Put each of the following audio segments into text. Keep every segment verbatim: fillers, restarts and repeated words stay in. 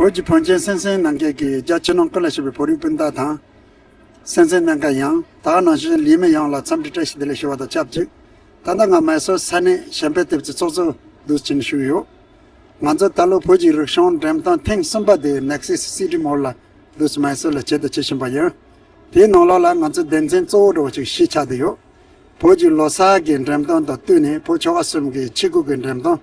བོད་ཀྱི་བོན་ཆེན་གསན་གཟིགས་གནང་མཁན་གྱི་རྒྱ་ཆེ་ནང་ཀུན་ལ་བཞུགས་པའི་བོད་རིགས་སྤུན་ཟླ་དང་། གསན་གཟིགས་གནང་མཁན་ཡང་དག་ནང་བཞིན་ལས་མི་ཡོངས་ལ་འཚམས་འདྲི་བཀྲ་ཤིས་བདེ་ལེགས་ཞུ་བ་དང་ཆབས་ཅིག་ད་ལྟ་ང་མའི་སོར་ས་གནས་གཞན་ཕན་ཐེབས་རྩའི་ཚོགས་གཙོ་འདུག་ཕྱིན་བཞུགས་ཡོད། ང་ཚོ་ད་ལོ་བོད་ཀྱི་རིག་གཞུང་འགྲེམས་སྟོན་ཐེངས་གསུམ་པ་དེ་Nexus City Mall ལ་འདུག་མའི་སོར་ལ་བྱེད་དུ་བྱེད་བཞིན་པ་ཡིན། དེའི་ནང་ལོགས་ལ་ང་ཚོ་སྡེ་ཚན་གཙོ་བོ་འདྲ་བོ་ཅིག་བཞི་ཆགས་བསྡད་ཡོད། བོད་ཀྱི་ལོ་གསར་གྱི་འགྲེམས་སྟོན་དང་བསྟུན་ནས་བོད་ཆོལ་ཁ་གསུམ་གྱི་ཆས་གོས་ཀྱི་འགྲེམས་སྟོན།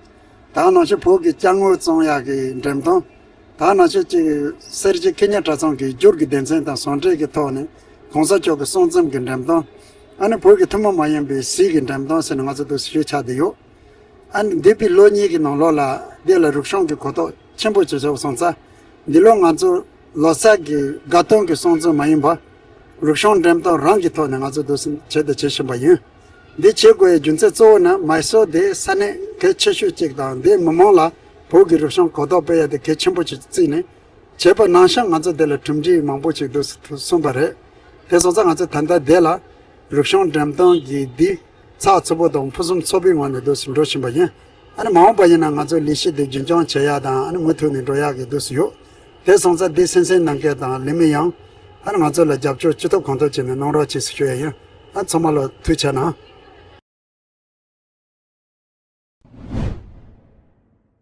ད་ག་ནང་བཞིན་བོད་ཀྱི་ཅ་དངོས་བཙོང་ཡག་གི་འགྲེམས་སྟོན། ད་ག་ནང་བཞིན་གཅིག་སེར་བྱེས་ཁེ་ཉེ་གྲྭ་ཚང་གི་སྒྱུར་གྱི་སྡེ་ཚན་དང་ཟུང་འབྲེལ་གྱི་ཐོག་ནས་གོང་ས་མཆོག་གི་གསུང་རྩོམ་གྱི་འགྲེམས་སྟོན། ཨ་ནི་བོད་ཀྱི་ཐུན་མོང་མ་ཡིན་པའི་གཟི་གི་འགྲེམས་སྟོན་ཟེར་ནས་ང་ཚོ་འདུག་ཞུས་ཆགས་བསྡད་ཡོད། ཨ་ནི་འདས་པའི་ལོ་གཉིས་ཀྱི་ནང་ལོགས་ལ་འདི་ལ་རིག་གཞུང་གི་གོ་རྟོགས་ཆེན་པོ་བྱེད་ཆོག་སོང་ཙང་། འདི་ལོ་ང་ཚོ་ལོ་གསར་གྱི་དགའ་སྟོན་གྱི་གསུང་རྩོམ་མ་ཡིན་པ། རིག་གཞུང་འགྲེམས་སྟོན་རང་གི་ཐོག་ནས་ང་ཚོ་འདུག་སེ་བྱེད་དུ་བྱེད་བཞིན་པ་ཡིན། འདི་བྱེད་དགོས་ཡའི་རྒྱུ་མཚན་གཙོ་བོ་ནི་མའི་སོར་དེ་ས་གནས་གལ་ཆེ་ཤོས་གཅིག་དང་འདིའི་མི་མང་ལ་བོད་ཀྱི་རིག་གཞུང་གོ་རྟོགས་སྤེལ་ཡ་དེ་གལ་ཆེན་པོ་ཅིག་བརྩིས་ནས། བྱས་པ་ནང་བཞིན་ང་ཚོ་དེ་ལ་གྲུབ་འབྲས་མང་པོ་ཅིག་འདུག་སེ་ཐོན་སོང་པ་རེད། དེ་སོང་ཙང་ང་ཚོ་ད་ལྟ་དེ་ལ་རིག་གཞུང་འགྲེམས་སྟོན་གྱི་འདི་ཚགས་ཚུད་པོ་དང་ཕུན་སུམ་ཚོགས་པའི་ངང་ནས་འདུག་སེ་འགྲོ་བཞིན་པ་ཡིན། ཨ་ནི་མ་འོངས་པ་ཡིན་ན་ང་ཚོ་ལས་གཞི་འདི་རྒྱུན་འཁྱོངས་བྱེད་ཡ་དང་ཨ་ནི་མུ་མཐུད་ནས་འགྲོ་ཡ་གི་འདུག་སེ་ཡོད། དེ་སོང་ཙང་འདི་གསན་གཟིགས་གནང་མཁན་དང་ལས་མི་ཡང་ཨ་ནི་ང་ཚོ་ལ་རྒྱབ་སྐྱོར་ཅི་ཐུབ་གང་ཐུབ་བྱས་ནས་གནང་རོགས་བྱེད་ཟེར་ཞུ་ཡ་ཡིན། ཨ་ཚང་མ་ལ་ཐུགས་རྗེ་གནང་།